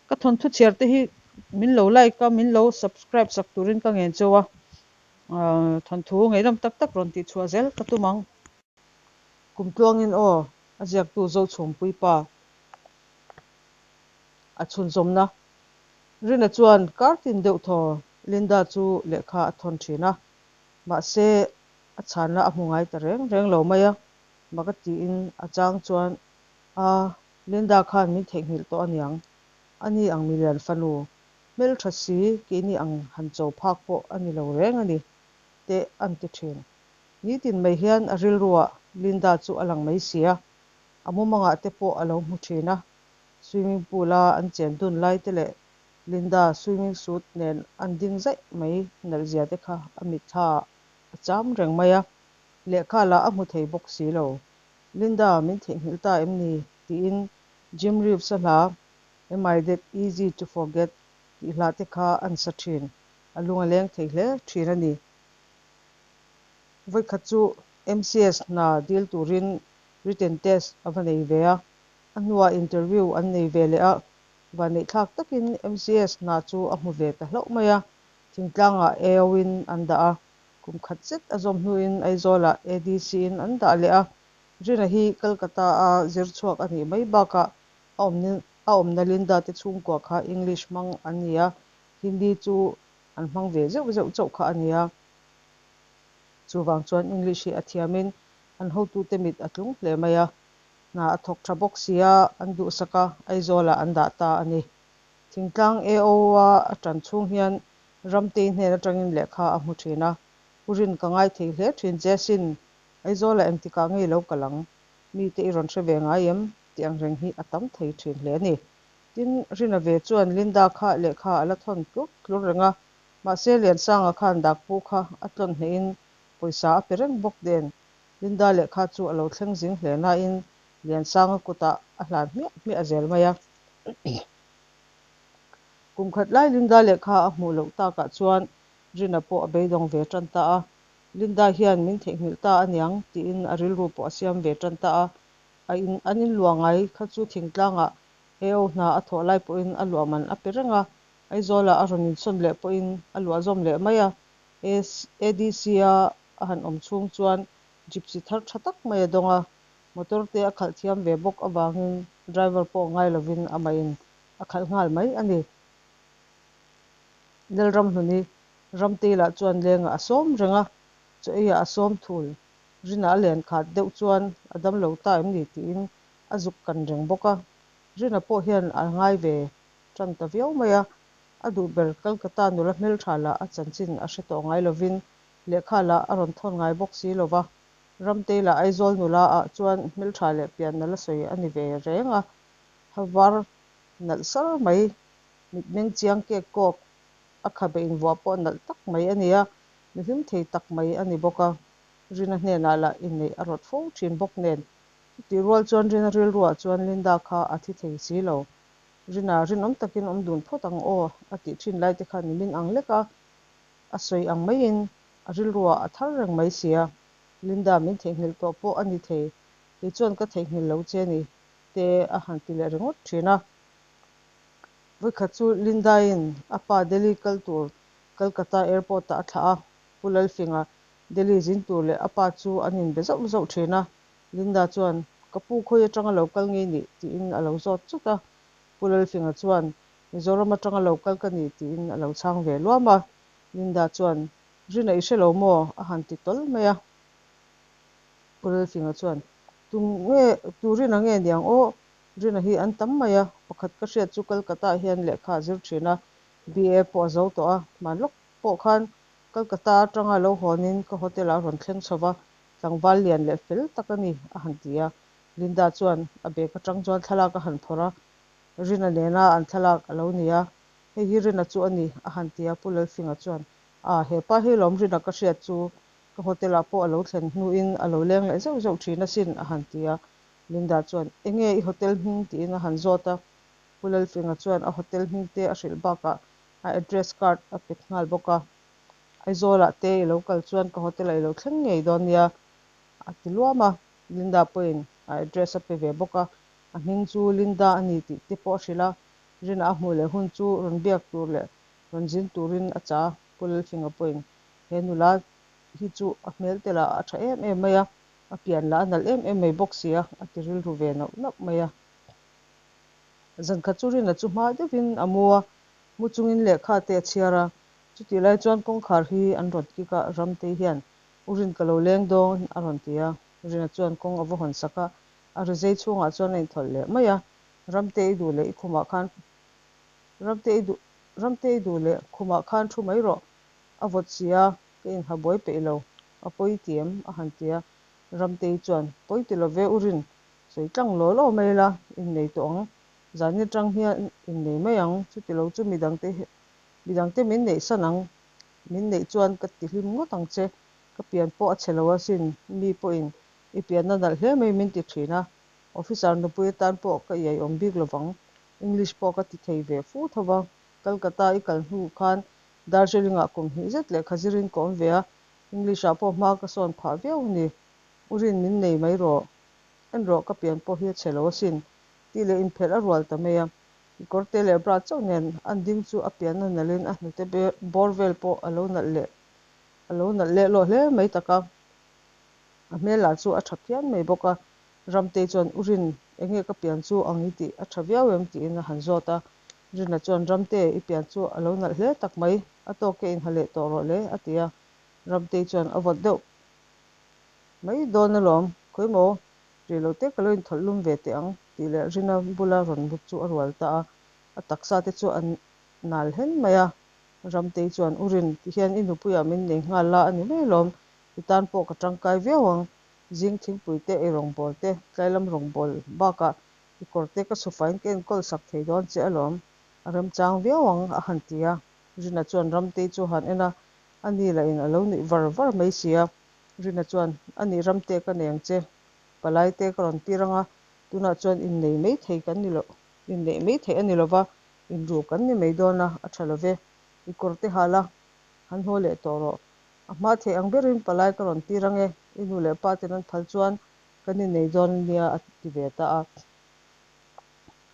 Ka thawnthu chhiar te hi min lo like a, min lo subscribe sak turin ka ngen cheu a, thawnthu ngeihnawm tak tak rawn tih chhuah zel ka tum ang. Kum tluangin aw, a ziaktu Zochhumpuii pa a chhunzawmna. Rina chuan kar tin deuh thaw Linda chu lehkha a thawn thin a, mahse a chhanna a hmu ngai ta reng reng lo mai a, mak a tiin a chang chuan a Linda khan min theihnghilh tawh aniang, ani ang milian fanu hmeltha si keini ang han cho phak pawh a ni lo reng a ni, te an ti thin. Nitin mai hian a rilruah Linda chu a lang mai si a, a mumangah te pawh a lo hmu thin a, swimming pool a an chen dun lai te leh Linda swimming suit nen an ding zaih mai nalhzia te kha a mitthla ah a cham reng mai a, lehkha lah a hmu thei bawk si lo. Linda, min theihnghilh ta em ni? tiin Jim Reeves-a hla Am I That Easy To Forget tih hla te kha an sa thin, a lung a leng thei hle thin a ni. Vawikhat chu MCS hna dil turin written test a va nei ve a, a hnuah interview an nei ve leh a, vanneihthlak takin MCS hna chu a hmu ve ta hlauh mai a, thingtlangah AO-in an dah a, kum khat zet a zawm hnuin Aizawlah ADC-in an dah leh a, Rina hi Calcutta-a zir chhuak a nih mai bakah a a awmna Linda te chhungkua kha English hmang an ni a, Hindi chu an hmang ve zeuh zeuh chauh kha a ni a. Chuvang chuan English hi a thiamin an hotute mit a tlung hle mai a, hna a thawk tha bawk si a, an duhsak a, Aizawlah an dah ta a ni. Thingtlang AO-a a tan chhung hian Ramtei hnen atangin lehkha a hmu thin a, U Rin ka ngai thei hle thin che asin, Aizawlah engtikah nge i lo kal ang? Mite i rawn hre ve ngai em? tih ang reng hi a tam thei thin hle a ni. Tin, Rina ve chuan Linda kha lehkha a la thawn tlur tlur reng a, mahse Liansanga khan Dakpu kha a tlawn hnehin pawisa a pe reng bawk nen Linda lehkha chu a lo thleng zing hle nain Liansanga kutah a hlan hmiah hmiah zel mai a. Kum khat lai Linda lehkha a hmuh loh takah chuan Rina pawh a beidawng ve tan ta a, Linda hian min theihnghilh ta aniang tiin a rilru pawh a siam ve tan ta a. A in an inluah ngai kha chu thingtlangah AO hna a thawh lai pawhin a luah man a pe reng a, Aizawlah a rawn insawn leh pawhin a luah zawm leh mai a. ADC-a a han awm chhung chuan Gypsy thar tha tak mai a dawng a, motor te a khalh thiam ve bawk avangin driver pawh ngai lovin amahin a khalh nghal mai a ni. Lalramhluni Ramteilah chuan lengah a sawm reng a, chaw eiah a sawm thul. Rina a len khat deuh chuan a dam lo ta em ni tiin a zuk kan reng bawk a. Rina pawh hian a ngai ve tan ta viau mai a, a duh ber Calcutta nula hmeltha lah a chanchin a hre tawh ngai lovin lehkha lah a rawn thawn ngai bawk si lo va. Ramtei lah Aizawl nula ah chuan hmeltha leh pian nala sawi a ni ve reng a, ha var nalh sar mai, mitmeng chiang kek kawk a khabe invuah pawh nalh tak mai a ni a, mi hlim thei tak mai a ni bawk a. Rina hnenah lah inneih a rawt fo thin bawk nen, chutih rual chuan Rina rilruah chuan Linda kha a thi thei si lo. Rina, rinawm takin awm dun phawt ang aw, a tih thin lai te kha nimin ang lek a, a sawi ang maiin a rilruah a thar reng mai sia. Linda, min theihnghilh tawh pawh a ni thei, kei chuan ka theihnghilh lo che ni, te a han ti leh ringawt thin a. Vawikhat chu Linda-in a pa Delhi kal tur Calcutta Airport-ah a thlah a, Pu Lalfinga Delhi zin tur leh a pa chu an inbe zauh zauh thin a, Linda chuan, Ka pu khawi atanga lo kal ngei nih? tiin a lo zawt chut a. Pu Lalfinga chuan, Mizoram atanga lo kal ka ni tiin a lo chhang ve luam a. Linda chuan, Rina i hre lo maw? a han ti tawl mai a. Pu Lalfinga chuan, Tu nge, tu Rina nge niang aw? Rina hi an tam mai a, pakhat ka hriat chu Calcutta ah hian lehkha a zir thin a, BA pawh a zo tawh a, hman lawk pawh khan Calcutta atanga lo hawnin ka hotel ah a rawn thleng chho va, tlangval lian leh fel tak a ni, a han ti a. Linda chuan a bag atang chuan thlalak a han phawrh a, Rina nena an thlalak a lo ni a, Hei hi Rina chu a ni, a han ti a, Pu Lalfinga chuan, A, he pa hi lawm Rina ka hriat chu, ka hotel ah pawh a lo thlen hnuin a lo leng leh zeuh zeuh thin asin, a han ti a. Linda chuan, Enge i hotel hming? tiin a han zawt a. Pu Lalfinga chuan a hotel hming te a hrilh bakah a address card a pek nghal bawk a. Aizawlah te i lo kal chuan ka hotel ah i lo thleng ngei dawn nia, a ti luam a. Linda pawhin a address a pe ve bawk a, a hming chu Linda a ni tih te pawh a hrilh a. Rina a hmuh leh hun chu rawn biak tur leh rawn zin turin a cha a, Pu Lalfinga pawhin he nula hi chu a hmel te lah a tha em em mai a, a pian lah a nalh em em mai bawk si a, a ti rilru ve nauh nauh mai a. Zankhat chu Rina chu hma deuhin a mu a, mu chungin lehkha te a chhiar a, chutih lai chuan kawngkhar hi an rawn kik a, Ramtei hian U Rin ka lo leng dawn a rawn ti a, Rina chuan kawng a va hawn sak a, a rizei chhungah chuan a inthawlh leh mai a, Ramte i duh leh i khumah khan Ramte i duh Ramte i duh leh khumah khan thu mai rawh, a vawt si a, ka inha buai peih lo, a pawi ti em? a han ti a, Ramtei chuan, Pawi ti lo ve U Rin, sawi tlang law law mai la, innei tawh ang, zan atang hian innei mai ang, chuti lo chu midangte midangte min neih san ang, min neih chuan ka ti hlim ngawt ang che, ka pian pawh a chhe lo asin, mi pawhin i pianna nalh hle mai min ti thin a, Officer nupui atan pawh ka iai awm bik lovang, English pawh ka ti thei ve fu tho va, Calcutta i kal hnu khan Darjeeling-ah kum hnih zet lehkha zirin ka awm ve a, English-ah pawh hma ka sawn phah viau a ni. U Rin min nei mai rawh, en rawh ka pian pawh hi a chhe lo asin, tih leh inphelh a rual ta mai a. Kekawrte leh bra chauh nen an ding chu a pian a nalhin a hnute bawr vel pawh a lo nalh leh a lo nalh leh lawh hle mai tak a. A hmel lah chu a tha phian mai bawk a, Ramtei chuan, U Rin, enge ka pian chu ang i tih a tha viau em? tiin a han zawt a. Rina chuan, Ramte, i pian chu a lo nalh hle tak mai, a tawk e inha leh tawh rawh le, a ti a. Ramtei chuan, A vawt deuh mai dawn alawm, khawi maw, rih lo te ka lo inthawlh lum ve teh ang, tih leh Rina bula rawn mut chu a rual ta a. A taksa te chu a nal hen mai a. Ramtei chuan, U Rin, tihian i nupuiah min nei nghal la a ni mai alawm, i tan pawh ka tangkai viau ang, Zing thingpui te, ei rawngbâwl te, tlailam rawngbâwl bâkah i kawr te ka chhufain ka enkawl sak thei dâwn che alawm, a remchâng viau ang, a han ti a. Rina chuan Ramtei chu a han en a, a ni lahin a lo nuih var var mai si a. Rina chuan, A nih Ramte ka nei ang che, palai te ka rawn tir ang a, tunah chuan innei mai thei kan ni lo, inneih mai theih a ni lo va, inru kan ni mai dâwn a, a ṭha lo ve, i kawr te hal a, han haw leh tawh rawh. A hma theih ang berin palai ka rawn tir ange, i nu leh pa ten an phal chuan kan innei dawn ania a ti ve ta a.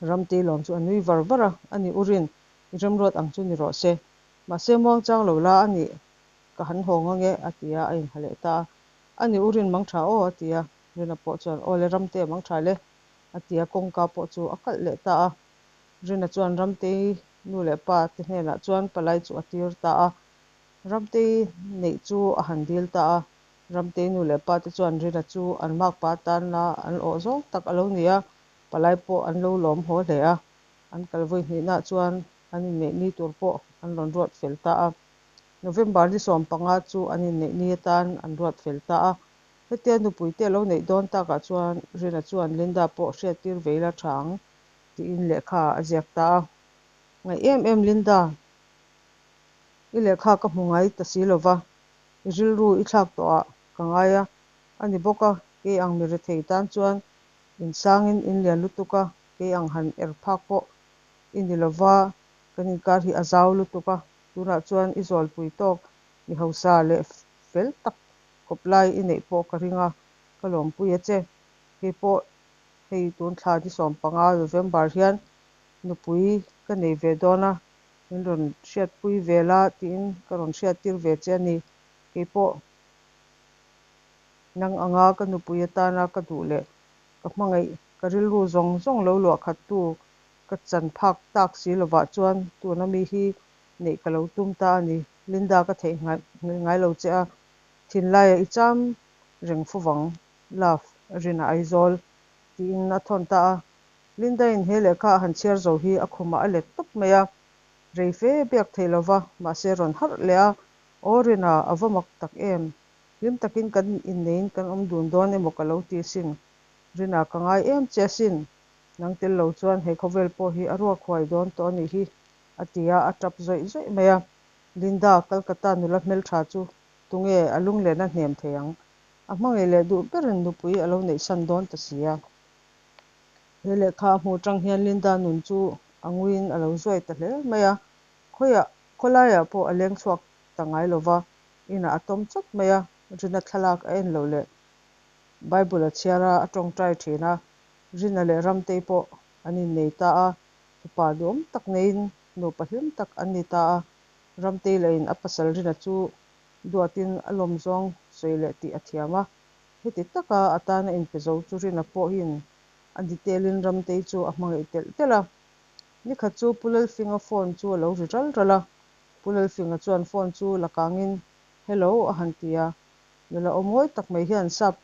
Ramtei lawm chu a nui var var a, ani u Rin, i remruat ang chu ni rawh se. Mahse muangchang lo la a nih ka han hawng ange a ti a, a inha leh ta a. Ani u Rin mangtha aw a ti a, Rina pawh chuan aw le Ramte mangtha le a ti a, kawngka pawh chu a kalh leh ta a. Rina chuan Ramtei nu leh pa te hnenah chuan palai chu a tir ta a. Ramtei neih chu a han dil ta a, Ramtei nu leh pa te chuan Rina chu an makpa atana an awh zawng tak a lo ni a, palai pawh an lo lawm haw hle a, an kal vawi hnihnaah chuan an inneih ni tur pawh an rawn ruat fel ta a. November ni 15 chu an inneih ni atan an ruat fel ta a, hetia nupui te a lo neih dawn takah chuan Rina chuan Linda pawh hriattir ve ila tha ang tiin lehkha a ziak ta a. Ngaih em em Linda! I lehkha ka hmu ngai ta si lova, i rilru i thlak tawhah ka ngai a, a ni bawk a, kei ang mi rethei tan chuan insangin in lian lutuk a, kei ang han er phak pawh i ni lova, kan inkar hi a zau lutuk a, tunah chuan i zawlpui tawk mi hausa leh fel tak kawp lai i neih pawh ka ring a, ka lawmpui a che. Kei pawh hei tun thla ni 15 November hian nupui ka nei ve dawn a, Min rawn hriatpui ve la tiin ka rawn hriattir ve che a ni. Keipawh nang anga ka nupui atana ka duh leh ka hmangaih ka rilru zawng zawng lo luah khattu ka chan phak tak si lovah chuan tuna mi hi neih ka lo tum ta a ni. Linda ka theih nghilh ngai lo che a, thinlaiah i cham reng fu vang love Rina Aizawl tiin a thawn ta a. Linda-in he lehkha a han chhiar zo hi a khumah a let tawp mai a, rei fe biak thei lo va, mahse rawn harh leh a, Aw Rina, a va mak tak em? Hlim takin kan inneiin kan awm dun dawn emaw ka lo ti asin. Rina, ka ngai em che asin. Nang tel lo chuan he khawvel pawh hi a ruak huai dawn tawh a nih hi, a ti a, a tap zawih zawih mai a. Linda, Calcutta nula hmeltha chu tunge a lunglen a hnem thei ang? A hmangaih leh duh berin nupui a lo neihsan dawn ta si a. He lehkha a hmuh atang hian Linda nun chu a nguiin a lo zuai ta hle mai a, khawiah khawlaiah pawh a leng chhuak ta ngai lo va, inah a tawm chawt mai a, Rina thlalak a en loh leh Bible a chhiar a, a tawngtai thin a, Rina leh Ramtei pawh an innei ta a. Fapa duhawm tak neiin nupa hlim tak an ni ta a. Ramtei lahin a pasal Rina chu duatin a lawm zawng sawi leh tih a thiam a. Heti taka a tana inpe zo chu Rina pawhin a ni telin Ramtei chu a hmangaih telh telh a. Nikhat chu Pu Lalfinga phone chu a lo ri ral ral a. Pu Lalfinga chuan phone chu la kangin, Hello a han ti a. Nula aw mawi tak mai hian sap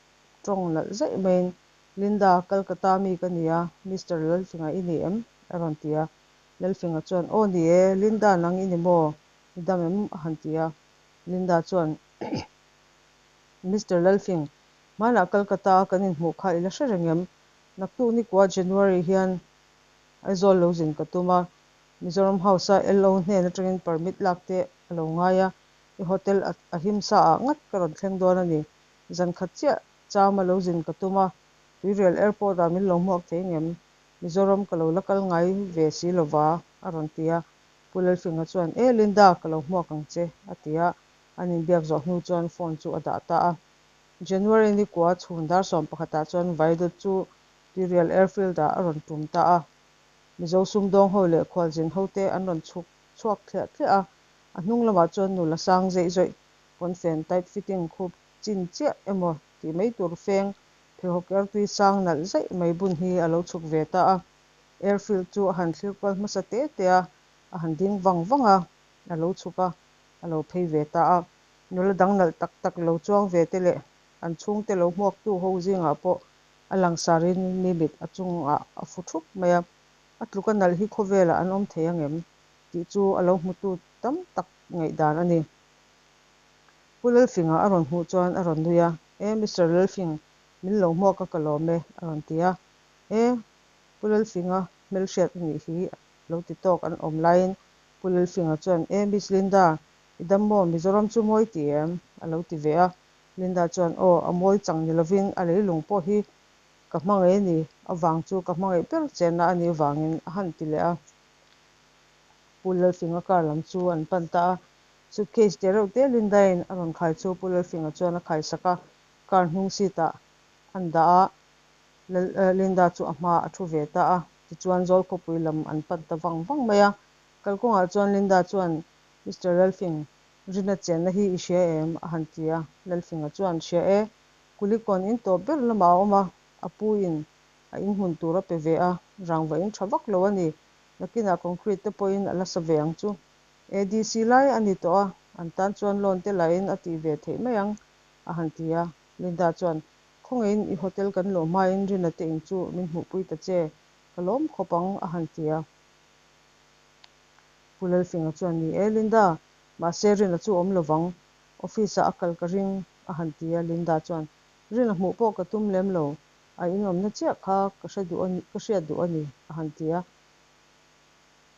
tawng nalh zaih maiin, Linda, Calcutta mi ka ni a, Mister Lalfinga i ni em? a rawn ti a. Lalfinga chuan, Aw ni e, Linda nang i ni maw? I dam em? a han ti a. Linda chuan, Mister Lalfing, hmanah Calcutta a kan inhmuh kha i la hre reng em? Naktuk nikua January hian Aizawl lo zin ka tum a, Mizoram House-a LO hnen atangin permit lak te a lo ngai a, i hotel a himsa ah ngat ka rawn thleng dawn a ni. Zan khat chiah chama lo zin ka tum a, Tuirial Airport ah min lo hmuak thei ngem? Mizoram ka lo la kal ngai ve si lova, a rawn ti a. Pu Lalfinga chuan, E Linda, ka lo hmuak ang che, a ti a. An inbiak zawh hnu chuan phone chu a dah ta a. January ni kua chhun dar sawmpakhatah chuan Vaidut chu Tuirial Airfield ah a rawn tum ta a. Mizo sumdawng ho leh khualzin hote an rawn chhuk chhuak thliah thliah a, a hnung lamah chuan nula sang zeih zawih pawnfen tight fitting khup chin chiah emaw tih mai tur feng pheikhawk ertui sang nalh zaih mai bun hi a lo chhuk ve ta a. Airfield chu a han thlir kual hmasa te te a, a han ding vang vang a, a lo chhuk a, a lo phei ve ta a. Nula dang nalh tak tak lo chuang ve te leh an chhungte lo hmuaktu ho zingah pawh A langsarin mi mit a chungah a fu thup mai a, a tluk a nalh hi khawvelah an awm thei ang em? tih chu a lo hmutu tam tak ngaihdan a ni. Pu Lalfinga a rawn hmuh chuan a rawn nui a, E Mister Lalfing, min lo hmuak a ka lawm e, a rawn ti a. E Pu Lalfinga hmelhriat a nih hi lo ti tawk an awm laiin Pu Lalfinga chuan, E Miss Linda, i dam maw? Mizoram chu mawi ti em? a lo ti ve a. Linda chuan, Aw, a mawi chang ni lovin a leilung pawh hi ka hmangaih a ni, avang chu ka hmangaih ber chenna a nih vangin a han ti leh a. Pu Lalfinga car lam chu an pan ta a, suitcase te reuh te Linda-in a rawn khai chu Pu Lalfinga chuan a khai sak a, car hnung seat ah an dah a, Linda chu a hma a thu ve ta a, tichuan Zawlkhawpui lam an pan ta vang vang mai a. Kalkawngah chuan Linda chuan, Mister Lalfing, Rina chenna hi i hria em? a han ti a. Lalfinga chuan, Hria e, Kulikawn in tawp ber lamah a awm a, a pu in a inhmun tur a pe ve a, rangva in tha vak lo a ni. Nakinah concrete te pawhin a la sa ve ang chu. ADC lai a ni tawh a, an tan chuan loan te lahin a tih ve theih mai ang, a han ti a. Linda chuan, Khawngaihin i hotel kan luh hmain Rina te in chu min hmuhpui ta che, ka lawm khawp ang, a han ti a. Pu Lalfinga chuan, Ni e, Linda, mahse Rina chu awm lovang, office-ah a kal ka ring, a han ti a. Linda chuan, Rina hmuh pawh ka tum lem lo, a inawmna chiah kha ka hre duh a ni, ka hriat duh a ni, a han ti a.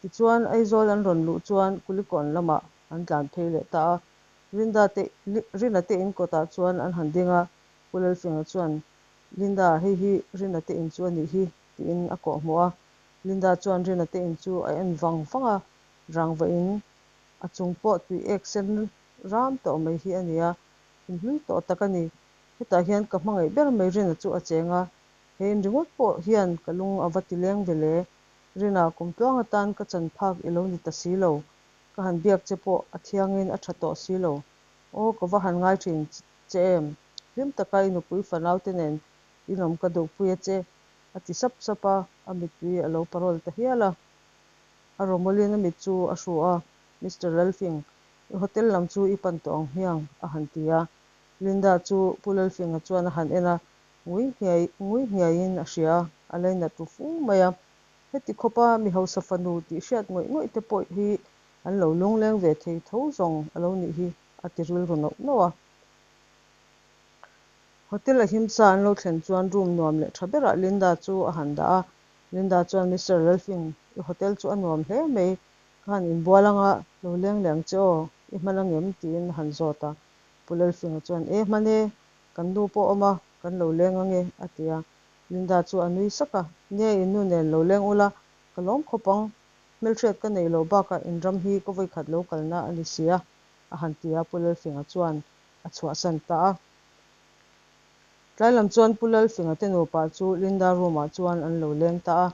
Tichuan, Aizawl an rawn luh chuan Kulikawn lamah an tlan phei leh ta a. Linda te, Rina te in kawtah chuan an han ding a, Pu Lalfinga chuan, Linda, hei hi Rina te in chu a nih hi, tiin a kawhhmuh a. Linda chuan Rina te in chu a en vang vang a, rangva in a chung pawh tui ek sen ram tawh mai hi a ni a, in hlui tawh tak a ni. Hetah hian ka hmangaih ber mai Rina chu a cheng a, he in ringawt pawh hian ka lung a va ti leng ve le. Rina, kum tluang atan ka chan phak i lo ni ta si lo, ka han biak che pawh a thiangin a tha tawh si lo. Aw, ka va han ngai thin che em? Hlim taka i nupui fanau te nen inawm ka duhpui a che. A ti sap sap a, a mittui a lo parawl ta hial a. A rawmawlin a mit chu a hru a, Mister Lalfing, i hotel lam chu i pan tawh ang hmiang, a han ti a. Linda chu Pu Lalfinga chuan a han en a, ngui nghiai ngui nghiaiin a hria a, a lainat ru fu mai a. Heti khawpa mi hausa fanu tih hriat ngawih ngawih te pawh hi an lo lungleng ve thei tho zawng a lo nih hi, a ti rilru nauh nauh a. Hotel a himsa an lo thlen chuan room nuam leh tha berah Linda chu a han dah a. Linda chuan Mister Lalfing, i hotel chu a nuam hle mai, ka han inbual anga lo leng leh ang che aw, i hman angem? tiin a han zawt a. Pu Lalfinga chuan E hman e, kan nu pawh awm a, kan lo leng ange, a ti a. Linda chu a nui sak a, Nia in nu nen lo leng ula, ka lawm khawp ang, hmelhriat ka neih loh bakah in ram hi ka vawikhat lo kalna a ni si a, a han ti a. Pu Lalfinga chuan a chhuahsan ta a. Tlai lam chuan Pu Lalfinga te nupa chu Linda room ah chuan an lo leng ta a.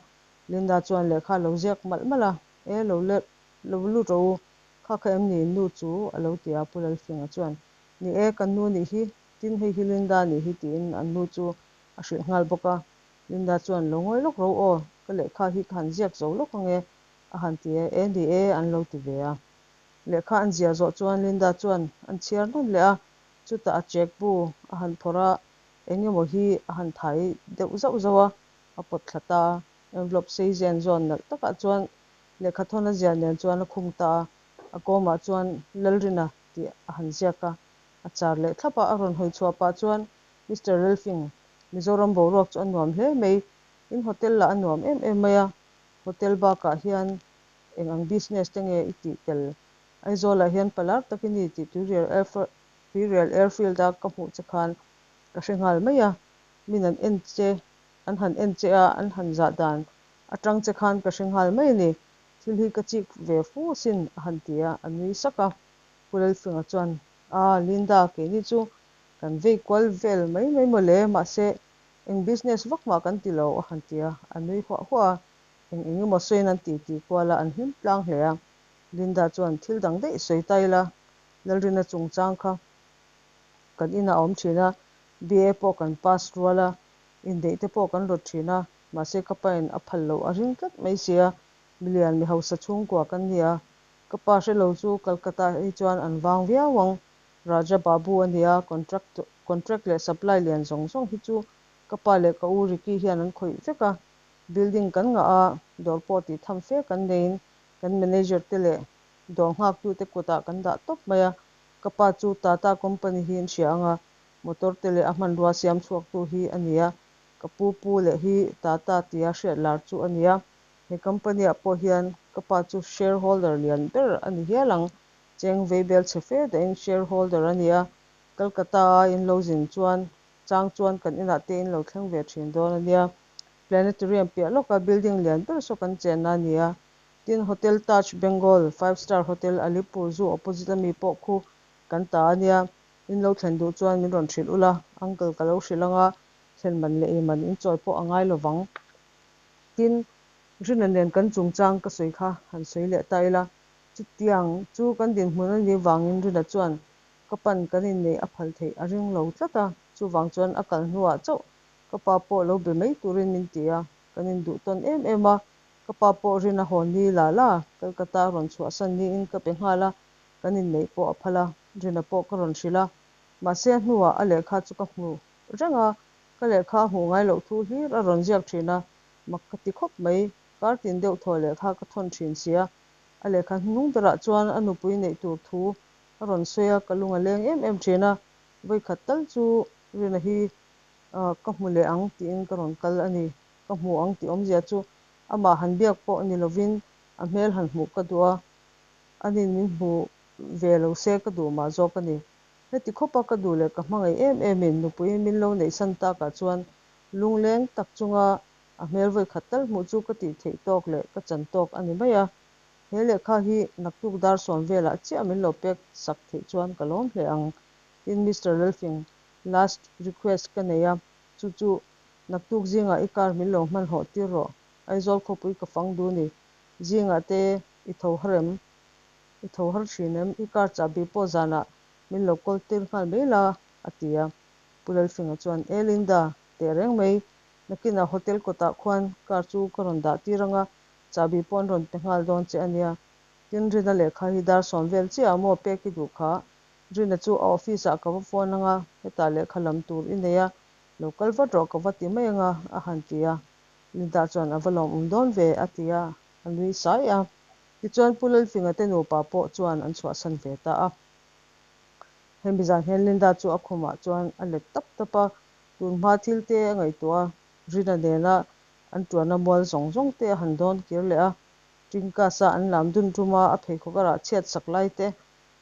Linda chuan lehkha a lo ziak malh malh a, E lo let lo lut rawh u, kha kha em ni nu chu? a lo ti a, Pu Lalfinga chuan, Ni e, kan nu nih hi, tin hei hi Linda nih hi tiin an nu chu a hrilh nghal bawk a. Linda chuan, Lo ngawi lawk rawh u aw, ka lehkha hi ka han ziak zo lawk ang e, a han ti e, E ni e, an lo ti ve a. Lehkha an ziah zawh chuan Linda chuan an chhiar nawn leh a, chutah a check bu a han phawrh a, eng emaw hi a han thai deuh zauh zauh a, a pawt thla ta a. Envelope sei zen zawn nalh takah chuan lehkha thawn a ziah nen chuan a khung ta a, a kawmah chuan Lalrina tih a han ziak a, a char leh thlap a, a rawn hawi chhuah pah chuan Mister Lalfing, Mizoram boruak chu a nuam hle mai, in hotel lah a nuam em em mai a, hotel bakah hian eng ang business te nge i tih tel? Aizawlah hian palar tak i ni tih Tuirial Tuirial Airfield a ka hmuh che khan ka hre nghal mai a, min an en che an han en che a, an han zah dan atang che khan ka hre nghal mai a ni, thil hi ka chik ve fu asin a han ti a, a nui sak a. Pu Lalfinga chuan, Ah, Linda, keini chu kan vei kual vel mai mai maw le, mahse eng business vak mah kan ti lo a han ti a, a nui huah huah a, eng eng emaw sawiin an titi kual a, an hlim tlang hle a. Linda chuan, Thil dang daih sawi ta ila, Lalrina chungchang kha kan inah a awm thin a, BA pawh kan pass rual a, indeih te pawh kan rawt thin a, mahse ka pain a phal loh a ring tlat mai sia, milian mi hausa chhungkua kan ni a, ka pa hre lo chu Calcutta hi chuan an vang viau ang, Raja Babu a nia, contract contract leh supply lian zawng zawng hi chu ka pa leh ka u Ricky hian an khawih vek a, building kan ngah a, dawr pawh tih tham fe kan neiin kan manager te leh dawr nghaktute kutah kan dah tawp mai a, ka pa chu Tata company hi an hria ang a, Motor te leh a hmanrua siam chhuaktu hi a ni a, ka pu pu leh hi Tata tia hriat lar chu a ni a. He company ah pawh hian ka pa chu shareholder lian ber a ni hial ang, cheng vei bel chhe fe dahin shareholder a ni a. Calcutta a in lo zin chuan chang chuan kan inah te in lo thleng ve thin dawn a nia. Planetarium piah lawka building lian ber saw kan chenna a ni a. Tin, Hotel Taj Bengal, five star hotel Alipur Zoo opposite ami pawh khu kan ta a nia. In lo thlen duh chuan min rawn hrilh ula, uncle ka lo hrilh anga thlen man leh ei man in chawi pawh a ngai lovang. Tin, Rina nen kan chungchang ka sawi kha han sawi leh ta ila, chutiang chu kan dinhmun a nih vangin Rina chuan ka pan kan inneih a phal theih a ring lo tlat a, chuvang chuan a kal hnuah chauh ka pa pawh lo be mai turin min ti a, kan induh tawn em em a, ka pa pawh Rina haw ni la la, Calcutta a rawn chhuahsan niin ka pe nghal a, kan inneih pawh a phal a, Rina pawh ka rawn hrilh a, mahse a hnuah a lehkha chu ka hmu reng a, ka lehkha a hmuh ngai loh thu hlir a rawn ziak thin a, mak ka ti khawp mai, kar tin deuh thaw lehkha ka thawn thin sia, a lehkha hnung berah chuan a nupui neih tur thu a rawn sawi a, ka lung a leng em em thin a, vawikhat tal chu Rina hi ka hmu leh ang tiin ka rawn kal a ni, ka hmu ang tih awmzia chu amah han biak pawh ni lovin a hmel han hmuh ka duh a, Anin min hmu ve lo se ka duh mah zawk a ni. Heti khawpa ka duh leh ka hmangaih em emin nupui min lo neihsan takah chuan lungleng tak chunga a hmel vawikhat tal hmuh chu ka tih theih tawk leh ka chan tawk a ni mai a. He lehkha hi naktuk dar sawm velah chiah min lo pek sak theih chuan ka lawm hle ang. Tin Mister Lalfing, last request ka nei a, chu chu naktuk zingah i car min lo hmanhawh tir rawh. Aizawl khawpui ka fang duh ni. Zingah te I tho har em? I tho har thin em? I car chahbi pawh zanah min lo kawl tir nghal mai la, a ti a. Pu Lalfinga chuan, E Linda, teh reng mai, nakinah hotel kawtah khuan car chu ka rawn dah tir anga, chahbi pawh an rawn pe nghal dawn che a nia. Tin, Rina lehkha hi dar sawm vel chiah a maw pek i duh kha? Rina chu a office ah ka va phone anga, hetah lehkha lam tur i nei a, lo kal vat rawh ka va ti mai anga, a han ti a. Linda chuan a va lawmawm dawn ve, a ti a. A nui sai a. Tichuan Pu Lalfinga te nupa pawh chuan an chhuahsan ve ta a. Hemi zan hian Linda chu a khumah chuan a let tap tap a, tunhma thil te a ngaihtuah a, Rina nena an tuanna mual zawng zawng te a han dawn kir leh a, Tingkas-a an lam dun ṭuma a pheikhawk a rah chhiat sak lai te,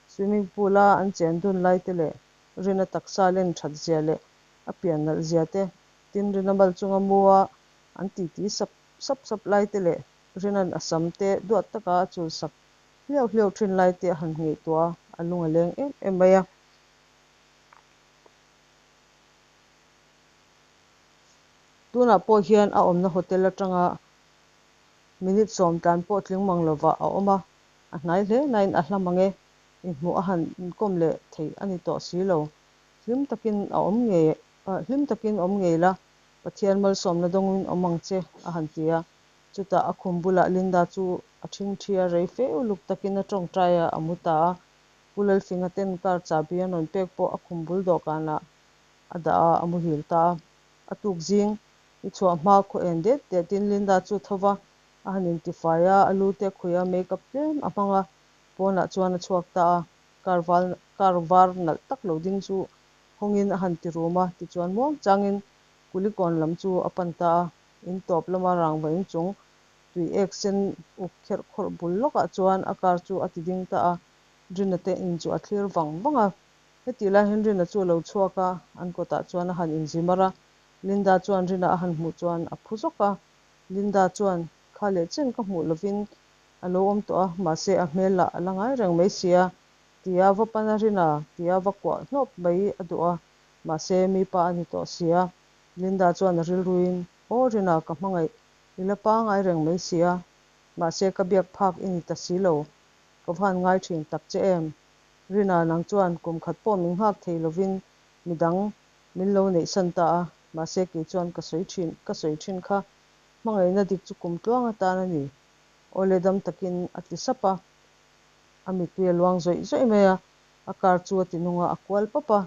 swimming pool-a an chen dun lai te leh Rina taksa len that zia leh a pian nalh zia te, tin Rina mal chunga mua an titi sap sap sap lai te leh Rinan a sam te duat taka a chul sak hliau hliau thin lai te a han ngaihtuah a, a lung a leng em em mai a. Tunah pawh hian a awmna hotel atanga Minute 10 tlan pawh tling mang lovah a awm a, a hnai hle nain a hla mang e. Inhmuh a han inkawm leh theih a ni tawh si lo. Hlim takin a awm ngei hlim takin awm ngei la, Pathian malsawmna dawngin awm ang che, a han ti a. Chutah a khum bulah Linda chu a ṭhingṭhi a, rei fe uluk takin a ṭawngṭai a, a mu ta a. Pu Lalfinga ten car chahbi an rawn pek pawh a khum bul dawhkanah a dah a, a muhil ta a. A tuk zing i chhuah hma khaw en det detin Linda chu a tho va, a han intifai a, a lu te a khuih a, make up tlem a hmang a, pawnah chuan a chhuak ta a. Car val car var nalh tak lo ding chu hawngin a han ti rum a, tichuan muang changin Kulikawn lam chu a pan ta a. In tawp lama rangva inchung tui ek sen uk kherh khawrh bul lawkah chuan a car chu a ti ding ta a, Rina te in chu a thlir vang vang a. Hetih lai hian Rina chu a lo chhuak a, an kawtah chuan a han inzi mar a. Linda chuan Rina a han hmuh chuan a phu zawk a. Linda chuan, Kha leh chen ka hmuh lovin a lo awm tawh a, mahse a hmel lah a la ngai reng mai si a, tia va pan a Rina tia va kuah hnawp mai a duh a, mahse mi pa a ni tawh si a. Linda chuan a rilruin, Aw Rina, ka hmangaih, i la pangai reng mai si a, mahse ka biak phak i ni ta si lo, ka va han ngai thin tak che em? Rina, nang chuan kum khat pawh min nghak thei lovin midang min lo neihsan ta a, mahse kei chuan ka sawi thin, ka sawi thin kha hmangaihna dik chu kum tluang atan a ni. Awle dam takin a ti sap a, a mittui a luang zawih zawih mai a, a car chu a ti nung a, a kual pap a,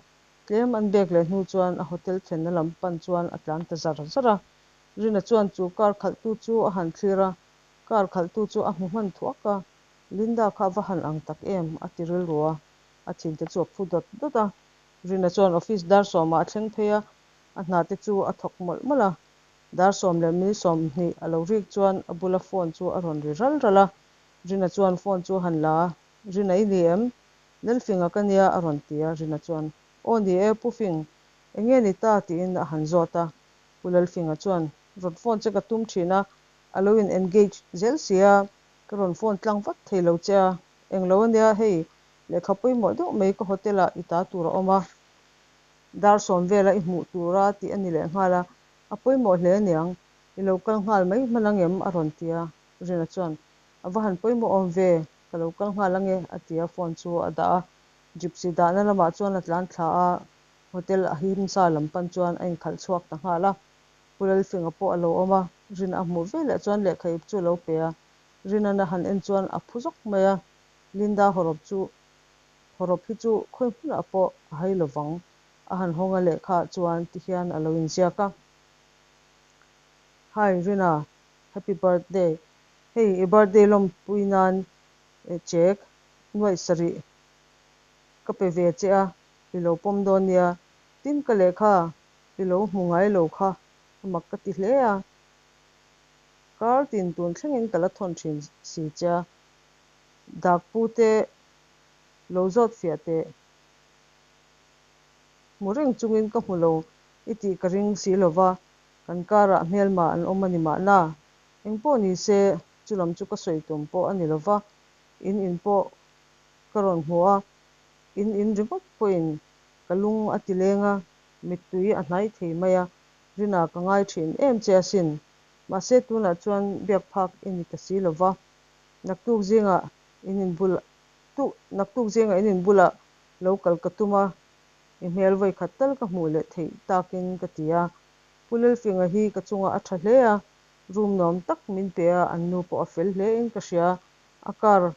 tlem an bek leh hnu chuan a hotel thlenna lam pan chuan a tlan ta zar zar a. Rina chuan chu car khalhtu chu a han thlir a, car khalhtu chu a hmu hman thuak a, Linda kha va han ang tak em? a ti rilru a, a thinte chu a phu dawt dawt a. Rina chuan office dar sawmah a thleng phei a, a hna te chu a thawk mawlh mawlh a. Dar sawm leh minute 20 a lo rik chuan a bula phone chu a rawn ri ral ral a. Rina chuan phone chu a han la a, Rina i ni em? Lalfinga ka nia a rawn ti a, Rina chuan, Aw ni e, Pu Fing, eng nge ni ta? tiin a han zawt a. Pu Lalfinga chuan, Rawn phone che ka tum thin a, a lo in engage zel si a, Ka rawn phone tlang vat thei lo che a, englo ania hei lehkha pawimawh deuh mai ka hotel ah i ta tur a awm a, dar 10 vela i hmuh tura tih a ni leh nghal a, a pawimawh hle aniang, i lo kal nghal mai hman ang em? a rawn ti a, Rina chuan a va han pawimawh awm ve, ka lo kal nghal ange a ti a, phone chu a dah a, gypsy dahna lamah chuan a tlan thla a, hotel ahimsa lam pan chuan a inkhalh chhuak ta nghal a. Pu Lalfinga pawh a lo awm a, Rina a hmuh veleh chuan lehkha ip chu a lo pe a. Rina'n a han en chuan a phu zawk mai a, Linda hawrawp chu hawrawp hi chu khawi hmunah pawh a hai lo vang. A han hawng a lehkhaah chuan ti hian a lo inziak a. Hi Rina, happy birthday. Hei i birthday lawmpui nan check nuaih sarih ka pe ve che a, i lo pawm dawn nia. Tin ka lehkha I lo hmu ngai lo kha a mak ka ti hle a, kar tin tun thlengin ka la thawn thin si che a, dak pu te lo zawt fiah teh. Hmu reng chungin ka hmu lo i tih ka ring si lo va, kan karah hmelma an awm a ni mahna. Engpawh ni se, chulam chu ka sawi tum pawh a ni lo va, in in pawh ka rawn hmu a, in in ringawt pawhin ka lung a ti leng a, Mittui a hnai thei mai a, Rina ka ngai thin em che asin. Mahse tunah chuan biak phak i ni ta si lo va. Naktuk zingah in inbul tuk naktuk zingah in inbulah lo kal ka tum a, i hmel vawi khat tal ka hmuh leh theih takin ka ti a. Pu Lelfinga hi ka chungah a tha hle a, room nuam tak min pe a, an nu pawh a fel hle in ka hria. A car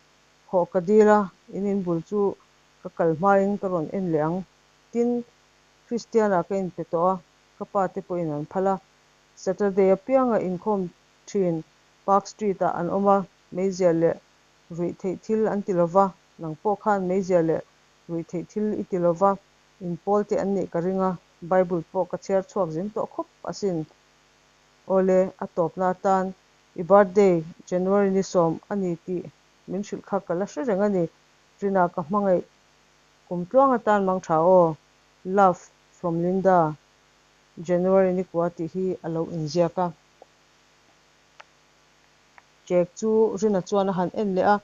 hawh ka dil a, in inbul chu ka kal hmain ka rawn en leh ang. Tin, Kristianah ka inpe tawh a, ka pa te pawhin an phal a. Saturday apianga inkhawm thin Park Street-ah an awm a, meizial leh ruih theih thil an ti lova, nang pawh khan meizial leh ruih theih thil i ti lova, inpawl te an nih ka ring a, Bible pawh ka chhiar chhuak zin tawh khawp asin. Awle, a tawpna atan i birthday January ni 10 a ni tih min hrilh kha ka la hre reng a ni, Rina ka hmangaih Kum tluang atan mang tha aw, Love from Linda, January ni kua tih hi a lo inziak a. Cake chu Rina chuan a han en leh a,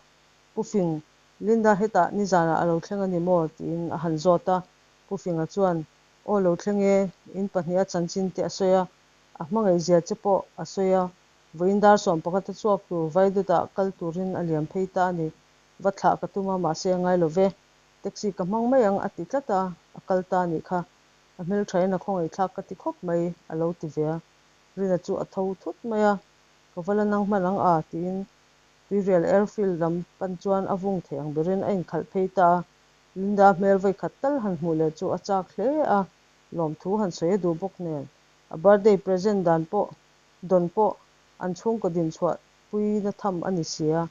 Pu Fing, Linda hetah nizanah a lo thleng a ni maw? tiin a han zawt a. Pu Finga chuan, Aw lo thleng e, in pahniha chanchin te a sawi a, a hmangaihzia che pawh a sawi a. Vawiin dar sawmpakhata chhuak tur Vaidutah kal turin a liam phei ta a ni. Va thlah ka tum a, mahse a ngai lo ve. Taxi ka hmang mai ang a ti tlat a, a kal ta a nih kha. A hmelthain a khawngaihthlak ka ti khawp mai, a lo ti ve a. Rina chu a tho thut mai a, Ka va la nang hman ang a, tiin Tuirial Airfield lam pan chuan a vung thei ang berin a inkhalh phei ta a. Linda hmel vawikhat tal han hmuh leh chu a chak hle a, lawmthu han sawi a duh bawk nen. A birthday present dan pawh dawn pawh an chhungkaw dinchhuah pui na tham a ni sia.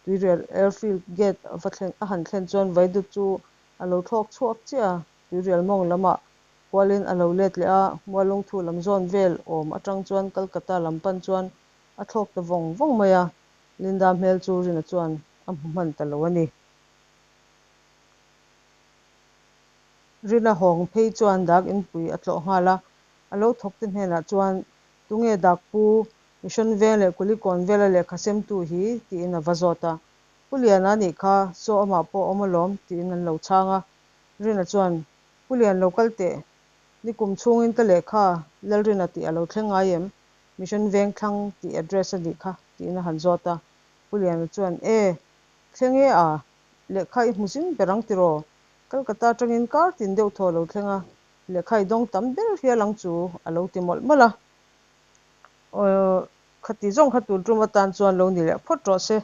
Tuirial Airfield gate a va thlen a han thlen chuan Vaidut chu a lo thlawk chhuak chiah a, Tuirial mawng lamah kualin a lo let leh a, Mualungthu lam zawn vel awm atang chuan Calcutta lam pan chuan a thlawk ta vawng vawng mai a, Linda hmel chu Rina chuan a hmu hman ta lo a ni. Rina hawng phei chuan dak inpui a tlawh nghal a, a lo thawkte hnenah chuan Tunge dak pu Mission veng leh Kulikawn vela lehkha semtu hi? tiin a va zawt a. Pu Liana nih kha, saw amah pawh a awm alawm, tiin an lo chhang a. Rina chuan, Pu Lian lo kal teh, nikum chhungin ka lehkha Lalrina tih a lo thleng ngai em? Mission veng thlang tih address a nih kha, tiin a han zawt a. Pu Liana chuan, E, thleng e a, lehkha i hmu zing ber ang tiraw? Calcutta atangin kar tin deuh thaw a lo thleng a, Lehkha i dawng tam ber hial ang chu a lo ti mawlh mawlh a. Aw, khati zawng kha tun tum atan chuan lo ni leh phawt rawh se.